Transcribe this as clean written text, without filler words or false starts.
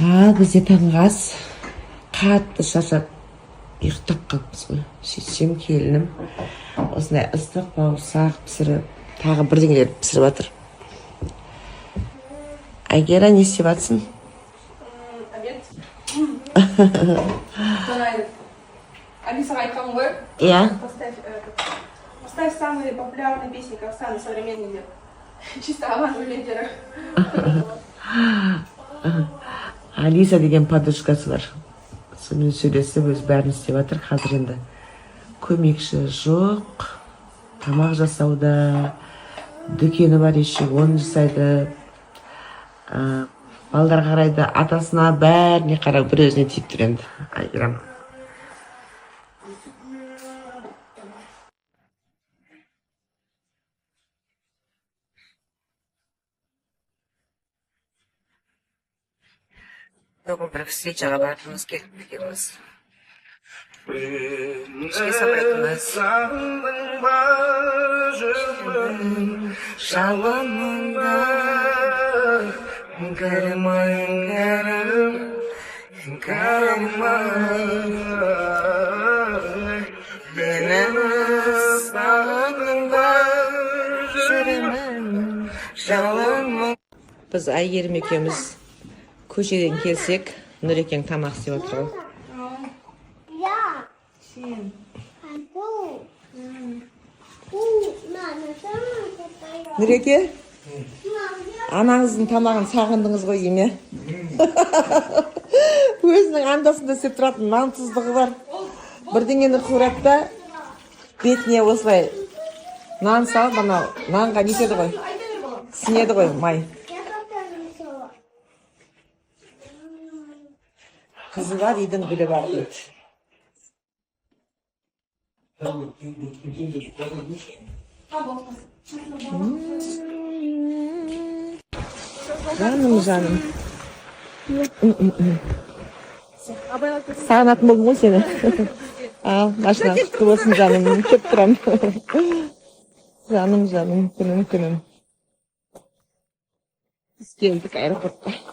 Ал бізде таңғы ас. Қатты шаршап ұйықтап қалыппыз ғой. Сөйтсем, келінім осындай ыстық бауырсақ пісіріп, тағы бірдеңелер пісіріп жатыр. Әйгерім, не істеп жатсың? Обед. Жаңа Алисаға айтқанмын ғой. Иә. Поставь, этот, поставь самые популярные песни Казахстана современные деп. Чисто ағаның өлеңдері. Алиса деген подружкасы бар, сонымен сөйлесіп, өзі бәрін істеп жатыр. Қазір енді көмекші жоқ, тамақ жасауда, дүкені бар еще, оны жасайды, балдарға қарайды, атасына, бәріне қарау бір өзіне тиіп тұр енді Әйгерім. Бүгін бір встречаға барғымыз келіп екеуміз кешке салайтынбыз. Сағындың ба, жүрмін жалынында. Іңкәрім ай, іңкәрім, іңкәрім ай. Мені сағындың ба, жүрмін жалынында. Біз Әйгерім екеуміз көшеден келсек, Нұрекең тамақ істеп жатыр ғой. Я. Сен. Пойду. Мама, сама. Нұреке, анаңыздың тамағын сағындыңыз ғой деймін, иә? Өзінің анда-санда істеп тұратын нан тұздығы бар. Бірдеңені қуырады да, бетіне осылай нан салып, анау нанға нетеді ғой, сіңеді ғой май. Я как-то нарисовала. Қызы бар үйдің гүлі бар дейді. Жаным, жаным, сағынатын болдым ғой сені. Ал машинаң құтты болсын, жаным, күтіп тұрамын. Жаным, жаным, күнім, күнім. Біз келдік аэропортқа.